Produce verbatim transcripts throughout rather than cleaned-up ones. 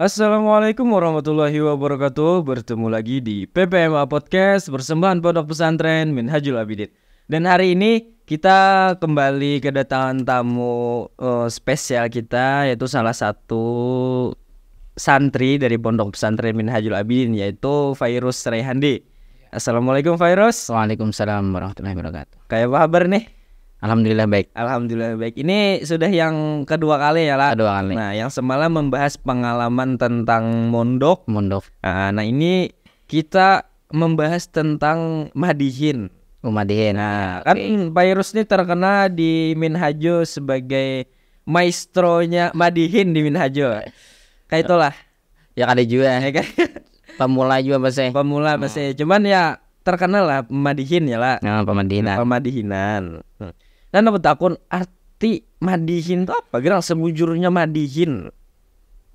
Assalamualaikum warahmatullahi wabarakatuh. Bertemu lagi di P P M A Podcast, persembahan Pondok Pesantren Minhajul Abidin. Dan hari ini kita kembali kedatangan tamu, eh, spesial kita, yaitu salah satu santri dari Pondok Pesantren Minhajul Abidin, yaitu Fairuz Raihandi. Assalamualaikum, Fairuz. Waalaikumsalam warahmatullahi wabarakatuh. Kayak apa kabar nih? Alhamdulillah baik. Alhamdulillah baik. Ini sudah yang kedua kali ya, lah. Kedua kali. Nah, yang semalam membahas pengalaman tentang mondok. Mondok. Ah, nah, ini kita membahas tentang madihin. Oh, madihin. Nah, ya, kan oke. Fairuz nih terkenal di Minhajul sebagai maestronya madihin di Minhajul. Kayak itulah. Ya, kada juga. Ya, kan? Pemula juga pasti. Pemula pasti. Hmm. Cuman ya terkenal lah madihin ya, lah. Nah, pemadihinan. Pemadihinan. Hmm. Nah, aku takun arti madihin tuh apa? Gerang sebujurnya madihin.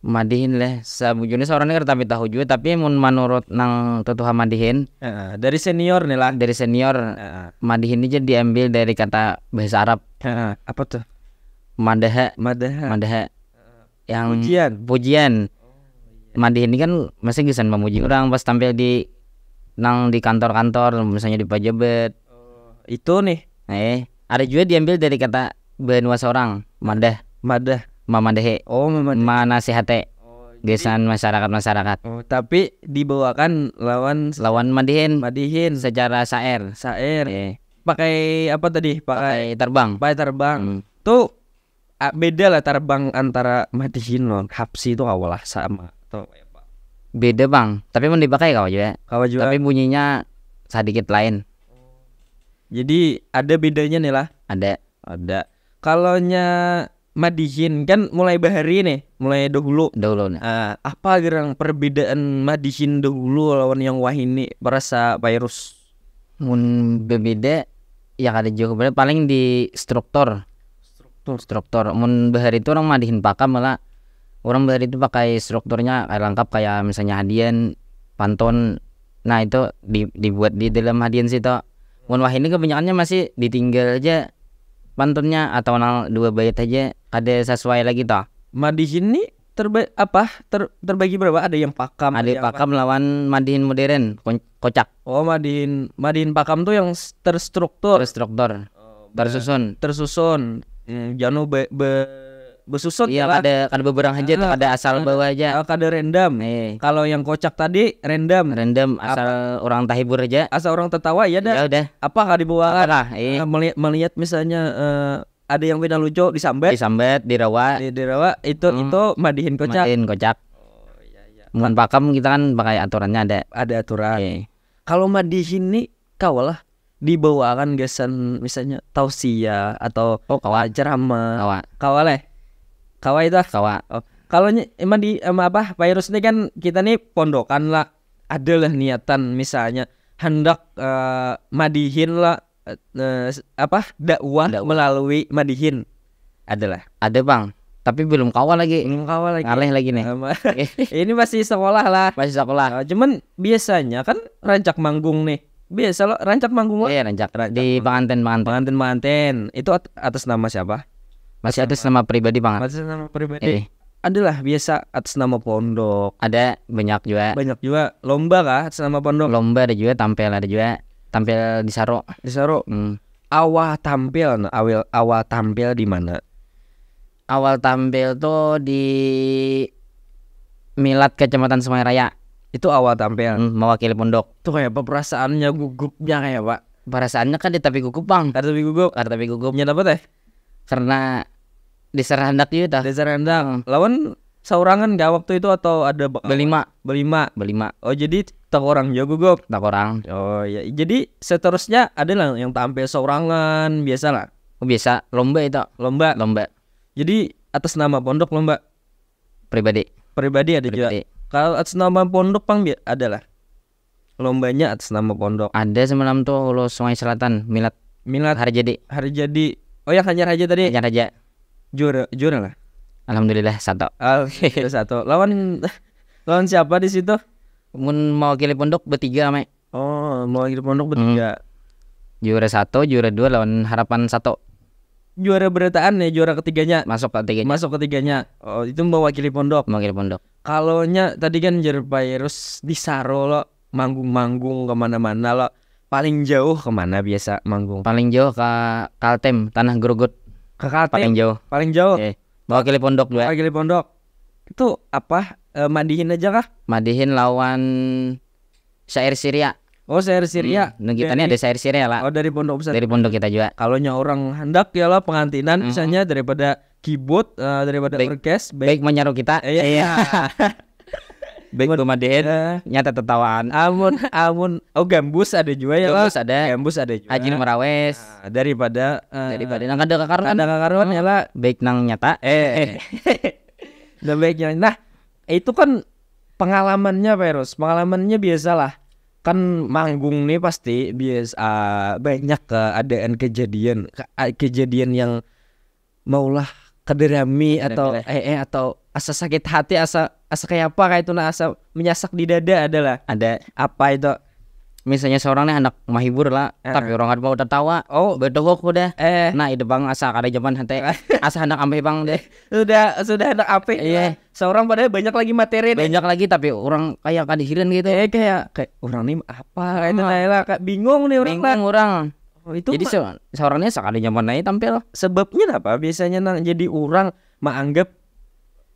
Madihin leh, sabujurnya seorang ini kada tapi tahu juga, tapi mun manurut nang tutuha madihin, heeh, dari senior nih lah. Dari senior, heeh. Madihin ini jadi diambil dari kata bahasa Arab. Heeh, apa tuh? Madaha. Madaha. Madaha. Heeh. Yang pujian. Pujian. Oh, iya. Madihin ini kan masih gasan memuji orang pas tampil di nang di kantor-kantor, misalnya di pejabat. Oh, itu nih. Eh, ada juga diambil dari kata banua seorang, madah. Madah. Mamadahi. Oh, mamadahi. Manasihati. Oh, jadi gasan masyarakat-masyarakat. Oh, tapi dibawakan lawan lawan madihin. Madihin. Secara syair. Syair. Eh. Pakai apa tadi? Pakai, pakai terbang. Pakai terbang. Hmm. Tuh, ah, beda lah terbang antara madihin lawan hapsi itu kawa lah sama atau kayak apa? Beda, Bang. Tapi mun dipakai kawa juga. Kawa juga. Tapi bunyinya sedikit lain. Jadi ada bedanya nih lah. Ada. Ada. Kalau nya madihin kan mulai bahari nih, mulai dahulu. Dahulu nih. Ah, apa gerang perbedaan madihin dahulu lawan yang wahini, perasa Fairuz? Mun bebeda, ya kada jauh beda, paling di struktur. Struktur. Struktur. Mun bahari itu orang madihin pakam lah. Orang bahari itu pakai strukturnya kayak lengkap, kayak misalnya hadian, pantun. Nah, itu di, dibuat di dalam hadian situ. Mun wahini kebanyakannya masih ditinggal aja pantunnya atau nang dua bait aja, kada sesuai lagi toh. Madihin nih terba-, apa, ter-, terbagi berapa? Ada yang pakam, ada yang pakam lawan madihin modern, kon-, kocak. Oh, madihin, madihin pakam tuh yang s-, terstruktur. Terstruktur. Oh, ber-, tersusun. Tersusun. Hmm, janu be-, be-, besusun. Iya, ya lah. Kada, kada beberang aja tuh, ah, kada asal bawa aja. Ah, kada random. Eh. Kalau yang kocak tadi random. Random, asal orang tahibur aja. Asal orang tertawa, ya dah. Ya udah. Apa kah dibawa? Apa kah? Eh. Ah, melihat, melihat misalnya, eh, ada yang pina lucu disambat. Disambat, dirawa. Di, dirawa itu, hmm, itu madihin kocak. Madihin kocak. Oh, iya, iya. Mun pakam kita kan pakai aturannya ada. Ada aturan. Iya. Kalau madihin ni kawa lah dibawaakan gasan misalnya tausiah atau, oh, kawa, ceramah. Kawa. Kawa leh. Kawa itu ah. Kawa. Oh. Kalau ny-, emang di, emang apa, Fairuz ni kan kita ni pondokan lah. Adalah niatan misalnya hendak, eh, madihin lah, eh, eh, apa, dakwah, dakwah melalui madihin. Adalah. Ada, Bang. Tapi belum kawa lagi. Belum kawa lagi. Ngalih lagi nih. Sama. Ini masih sekolah lah. Masih sekolah. Ah, cuman biasanya kan rancak manggung nih. Biasa lo rancak manggung lo. Iya, rancak. Rancak di manggung. Pengantin, pengantin. Pengantin, pengantin. Itu at-, atas nama siapa? Masih atas nama pribadi, Bang. Atas nama pribadi. Eh. Adalah biasa atas nama pondok. Ada, banyak juga. Banyak juga. Lomba kah atas nama pondok? Lomba ada juga, tampil ada juga. Tampil di Saro. Di Saro. Hmm. Awal tampil, nah, awal, awal tampil di mana? Awal tampil tuh di Milad Kecamatan Sungai Raya. Itu awal tampil. Hmm, mewakili pondok. Tuh kayak apa perasaannya, gugupnya kayak apa? Perasaannya kan di tapi gugup, Bang. Kada tapi gugup. Kada tapi gugup. Nya apa teh? Karena dasar handak juga tah. Dasar handak. Hmm. Lawan saurangan gak waktu itu atau ada bekawan? Belima. Belima. Belima. Oh, jadi takorang jua gugup? Takorang. Oh, iya. Jadi seterusnya ada lah yang tampil saurangan, biasa lah. Oh, biasa. Lomba itu. Lomba. Lomba. Jadi atas nama pondok lomba? Pribadi. Pribadi ada juga. Pribadi. Kalau atas nama pondok pang bi-, ada lah. Lombanya atas nama pondok. Ada semalam tuh Hulu Sungai Selatan, Milad. Milad. Hari jadi. Hari jadi. Oh, yang hanyar aja tadi. Hanyar aja. Juara, juara lah. Alhamdulillah, satu. Alhamdulillah, satu. Lawan, lawan siapa di situ? Mun mewakili pondok bertiga, Mek. Oh, mewakili pondok bertiga. Hmm. Juara satu, juara dua lawan Harapan satu. Juara berataan ya, juara ketiganya. Masuk ketiganya. Masuk ketiganya. Oh, itu mewakili pondok. Mewakili pondok. Kalonya tadi kan jar Virus di Saro lo, manggung-manggung kemana-mana lo. Paling jauh kemana biasa manggung? Paling jauh ke Kaltim, Tanah Gerugut. Ke Kaltim. Paling jauh. Paling jauh. Eh, mewakili pondok juga. Mewakili pondok. Itu apa? Eh, madihin aja kah? Madihin lawan syair Syria. Oh, syair Syria. Hmm, nang kita ni ada syair Syria lah. Oh, dari pondok pesantren. Dari pondok kita juga. Kalau nya orang hendak ya lah pengantinan, hmm, misalnya daripada keyboard, eh, daripada orkes, baik, baik menyaru kita. Iya. Iya. Baik pemadihin, eh, nyata tertawaan. Amun, amun, oh, gambus ada juga ya lah. Gambus ada. Gambus ada juga. Haji Merawes. Nah, daripada, eh, daripada nang kada kakaruan. Kada kakaruan ya lah. Baik nang nyata. Eh. Dan baiknya. Nah, itu kan pengalamannya, Virus. Pengalamannya biasalah. Kan manggung nih pasti bias-, ah, banyak keadaan kejadian, ke-, ah, kejadian yang maulah kada rami atau, eh, eh, atau asa sakit hati, asa, asa kayak apa kayak itu nah, asa menyasak di dada adalah. Ada. Apa itu? Misalnya seorang nih anak menghibur lah, ah, tapi orang kada mau tertawa. Oh. Betul kok udah. Eh. Nah, itu bang asa kada nyaman hati. Asa anak ampe bang deh. Sudah, sudah anak ampe. Iya. Seorang padahal banyak lagi materi nih. Banyak lagi tapi orang kayak kada hiran gitu. Eh, kayak, kayak orang nih apa kayak itu, ah, lah, kayak bingung nih orang. Bingung lah orang. Oh, itu jadi ma- se-, seorang nih sakali nyaman aja tampil. Sebabnya apa? Biasanya nang jadi orang menganggap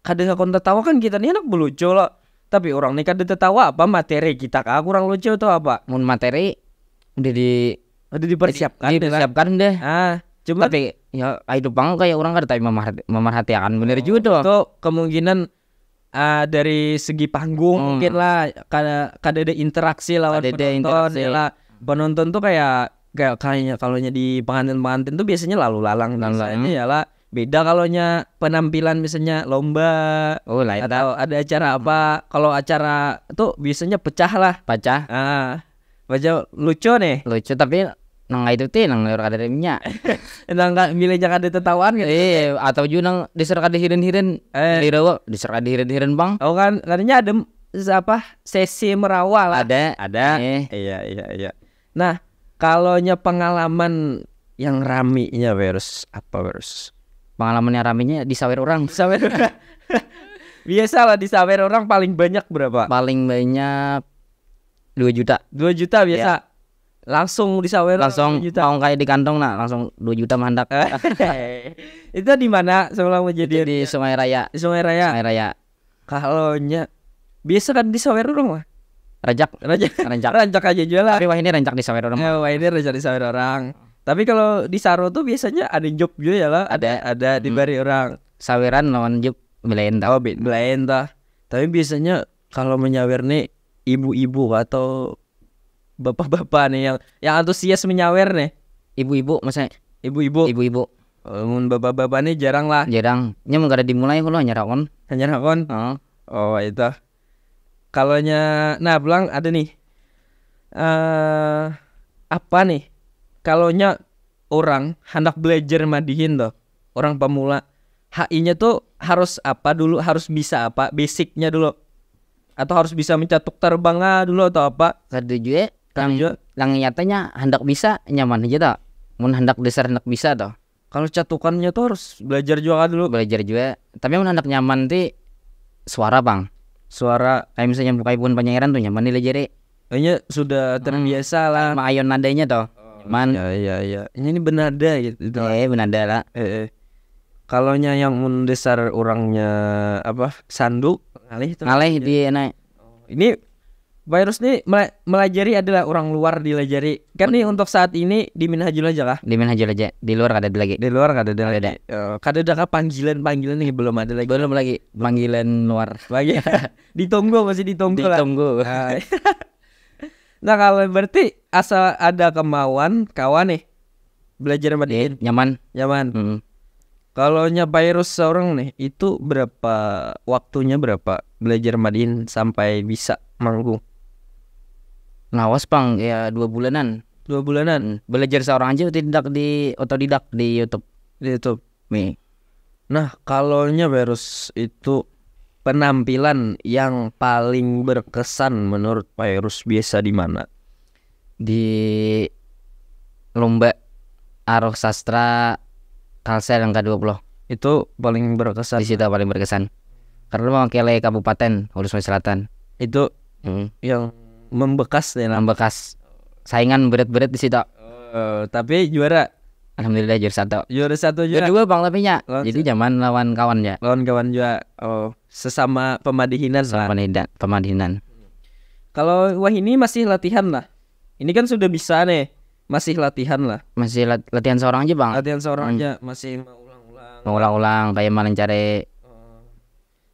kada ngakon tertawa kan kita nih anak belucu lo. Tapi orang nih kada tertawa apa materi kita kah kurang lucu atau apa? Mun materi udah di, udah dipersiapkan, dipersiapkan deh. Ah, cuma tapi ya, itu bang kayak orang kada tapi memerhati-, memerhatiakan bener juga tuh. Itu kemungkinan, ah, dari segi panggung mungkin lah, kada, kada ada interaksi lawan penonton, interaksi. Ya lah. Penonton tuh kayak, kayak, kayaknya kalau nya di pengantin-pengantin tuh biasanya lalu lalang, lalu lalang. Biasanya ya lah. Beda kalau nya penampilan misalnya lomba, oh, lain atau ada acara apa. Kalau acara tuh biasanya pecah lah. Pecah. Ah. Baca lucu nih. Lucu tapi nang itu ti nang liur kada ada minyak. Nang ka-, bila jangan ada tertawaan gitu. Eh, atau juga nang dasar kada hirin-hirin. Eh. Lira wa, dasar kada hirin-hirin bang. Oh kan, katanya ada m-, apa, sesi merawat lah. Ada. Ada. Eh. Iya, iya, iya. Nah, kalau nya pengalaman yang raminya, Virus, apa, Virus? Pengalaman yang raminya disawer orang. Disawer. Biasa lah disawer orang paling banyak berapa? Paling banyak dua juta. Dua juta biasa. Ya. Langsung disawer langsung dua juta. Mau kayak di kantong nah, langsung dua juta mandak. Itu di mana sebelum kejadian? Di Sungai Raya. Di Sungai Raya. Sungai Raya. Kalau nya biasa kan disawer orang lah. Rancak. Rancak. Rancak. Rancak aja juga lah. Tapi wah ini rancak disawer orang. Ya, wah ini rancak disawer orang. Tapi kalau di Saro tuh biasanya ada job juga ya lah. Ada. Ada, ada dibari orang. Saweran lawan job belain tah. Oh, be-, belain tah. Tapi biasanya kalau menyawer nih ibu-ibu atau bapak-bapak nih yang, yang antusias menyawer nih. Ibu-ibu maksudnya? Ibu-ibu. Ibu-ibu. Oh, mun bapak-bapak nih jarang lah. Jarang. Nya mun kada dimulai kalau hanyar hakun. Hanyar hakun? Heeh. Oh, itu. Kalau nya, nah, pulang ada nih. Eh, apa nih? Kalau nya orang hendak belajar madihin tuh, orang pemula, H I-nya tuh harus apa dulu? Harus bisa apa? Basicnya dulu. Atau harus bisa mencatuk terbang ah dulu atau apa? Kada jua. Kada jua. Nang nyatanya hendak bisa nyaman aja tah. Mun hendak dasar hendak bisa tah. Kalau catukannya tuh harus belajar juga kan dulu. Belajar juga. Tapi mun hendak nyaman ti suara pang. Suara. Kayak misalnya buka pun penyairan tuh nyaman dilajari. Kayaknya sudah terbiasa lah. Maayun nadanya toh. Oh, nyaman. Iya, iya, iya. Ini, ini benada gitu. Eh, benada lah. Eh, eh. Kalau nya yang mun dasar orangnya apa? Sandu, ngalih tuh. Ngalih di naik. Oh, ini Virus nih mela-, melajari adalah orang luar dilajari. Kan nih untuk saat ini di Minhajul aja kah? Di Minhajul aja. Di luar kada ada lagi. Di luar kada ada lagi. Kada ada. Eh, kada ada kah panggilan-panggilan nih belum ada lagi. Belum lagi. Panggilan luar. Lagi. Ditunggu, masih ditunggu lah. Ditunggu. Ah. Nah, kalau berarti asal ada kemauan, kawan nih belajar sama dia. Nyaman. Nyaman. Mm-mm. Kalau nya Virus seorang nih, itu berapa waktunya berapa belajar madihin sampai bisa manggung? Lawas pang ya dua bulanan. Dua bulanan. Hmm. Belajar seorang aja tidak di otodidak di YouTube. Di YouTube. Nih. Nah, kalau nya Virus itu penampilan yang paling berkesan menurut Virus biasa di mana? Di lomba Aruh Sastra Kalsel yang kedua puluh. Itu paling berkesan. Di situ paling berkesan. Karena mewakili Kabupaten Hulu Sulawesi Selatan. Itu Hmm. yang membekas nih lah. Membekas. Saingan berat-berat di situ. Eh, tapi juara. Alhamdulillah juara satu. Juara satu Juara juga. Dua bang tapi nya. Lawan Jadi zaman lawan kawan ya. Lawan kawan juga. Oh, sesama pemadihinan lah. Pemadihinan. Pemadihinan. Kalau wah ini masih latihan lah. Ini kan sudah bisa nih. Masih latihan lah. Masih lat- latihan seorang aja bang. Latihan seorang Hmm. aja masih mau ulang-ulang. Mengulang-ulang kayak malah cari. Eh,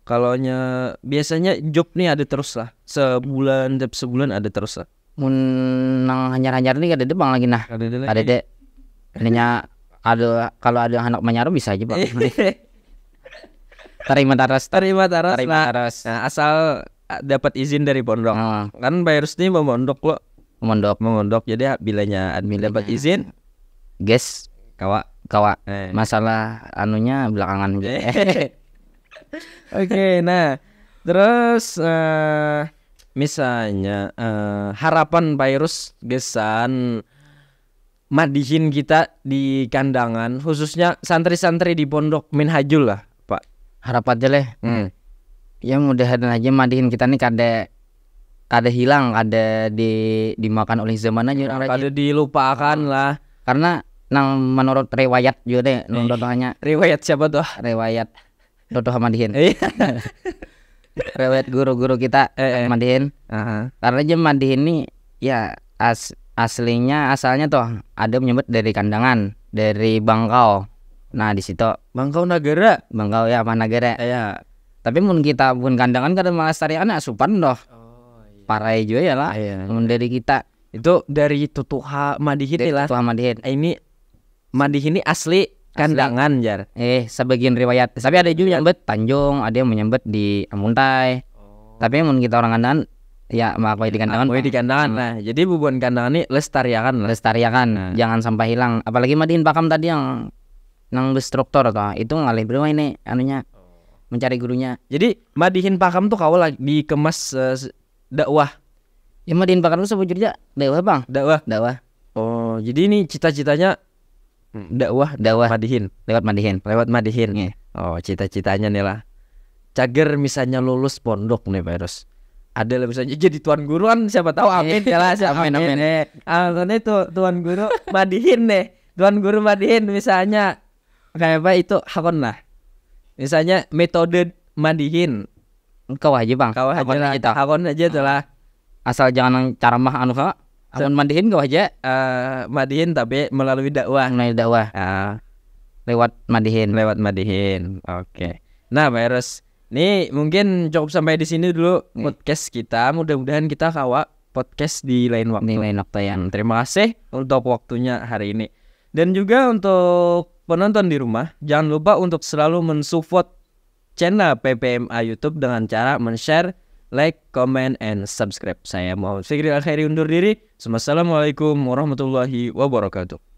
Kalau nya biasanya job nih ada terus lah. Sebulan tiap sebulan ada terus lah. Mun nang hanyar-hanyar nih kada ada bang lagi nah. Ada ada Ada dek. Ininya ada kalau ada anak manyaru bisa aja bang. Terima taras. Terima taras Terima lah. taras. Nah, asal ah, dapat izin dari pondok. Ah, Kan Pak Rusdi mau mondok lo, mondok mau mondok. Jadi bilanya admin dapat izin, guys kawa. Kawa Eh. Masalah anunya belakangan. Oke, nah terus eh, misalnya eh, harapan Pak Rus gasan madihin kita di kandangan, khususnya santri-santri di pondok Minhajul lah, Pak. Harap aja leh. Hmm. Ya mudahan aja madihin kita nih kada kada hilang, kada di dimakan oleh zaman aja orang Kada rajin. Dilupakan lah. Karena nang menurut riwayat juga deh, menurut hanya Riwayat siapa tuh? Riwayat Dodo Hamadihin. Iya. Riwayat guru-guru kita Eh, eh. Madihin. Aha. Karena aja Madihin nih ya as aslinya asalnya tuh ada menyebut dari Kandangan, dari Bangkau. Nah di situ Bangkau Nagara. Bangkau ya apa Nagara. Ya. Tapi mun kita pun Kandangan kada melestarikan asupan doh. Oh, iya. Parai juga ya lah. Iya. Mun dari kita Itu dari tutuha Madihin dari lah. Tuhan Madihin. Ini Madihin ini asli Kandangan jar. Eh sebagian riwayat. Tapi ada juga yang menyebut Tanjung, ada yang menyebut di Amuntai. Tapi mun kita orang Kandangan ya mengakui di Kandangan. Woi di Kandangan. Nah, jadi bubuhan Kandangan ini lestariakan lah. Lestariakan, Nah. Jangan sampai hilang. Apalagi Madihin Pakam tadi yang nang berstruktur toh, itu ngalih berapa ini anunya mencari gurunya. Jadi Madihin Pakam tuh kawa lagi dikemas eh, dakwah. Ya Madihin Pakam itu sebujurnya dakwah bang. Dakwah. Dakwah. Oh, jadi ini cita-citanya dakwah Dakwah Madihin. Lewat Madihin. Lewat Madihin. Iya. Oh, cita-citanya nih lah. Cager misalnya lulus pondok nih Pak Rus. Ada lah misalnya jadi tuan guru kan siapa tahu amin ya lah siapa Amin, amin. Eh, ah, ini tuh tuan guru Madihin nih. Tuan guru Madihin misalnya kayak apa itu hakon lah. Misalnya metode Madihin. Kau aja bang. Kau aja Hakon lah. aja tau. Hakon aja tuh lah. Asal jangan nang ceramah anu ha. Amun Madihin kau aja. Eh, Madihin tapi melalui dakwah. Mulai dakwah Ah, lewat Madihin. Lewat Madihin. Oke. Nah, Pak Rus, ini mungkin cukup sampai di sini dulu Iya. Podcast kita. Mudah-mudahan kita kawa podcast di lain waktu. Ini lain waktu ya. Hmm, terima kasih untuk waktunya hari ini. Dan juga untuk penonton di rumah, jangan lupa untuk selalu mensupport channel P P M A YouTube dengan cara men-share, like, comment, and subscribe. Saya Muhammad Fikri Al-Khairi undur diri. Wassalamualaikum warahmatullahi wabarakatuh.